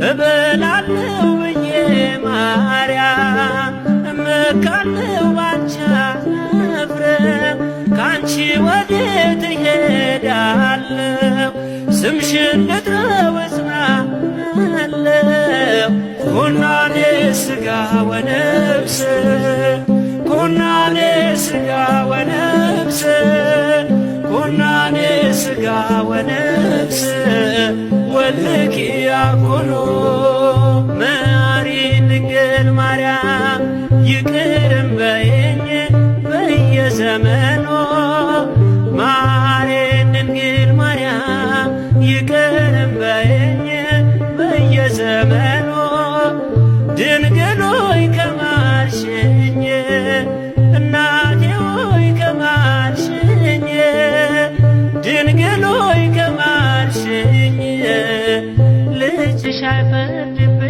እበላለሁ ብዬ ማርያም እመካለሁ ባንቺ አፍረም ካንቺ ወዴት እሄዳለሁ? ስምሽን ልጥራው እጽናናለሁ። ኮናኔ ሥጋ ወነፍስ፣ ኮናኔ ሥጋ ወነፍስ፣ ኮናኔ ሥጋ ወነፍስ ወልኪ ያኩኑ መሐሪ ድንግል ማርያም ይቅርም በይኝ በየዘመኑ፣ ማሬ ድንግል ማርያም ይቅርም በይኝ በየዘመኑ። ድንግል ሆይ ከማርሽኝ፣ እናቴ ሆይ ከማርሽኝ፣ ድንግል ሆይ ከማርሽኝ ልጅሽ አይፈርድብኝም።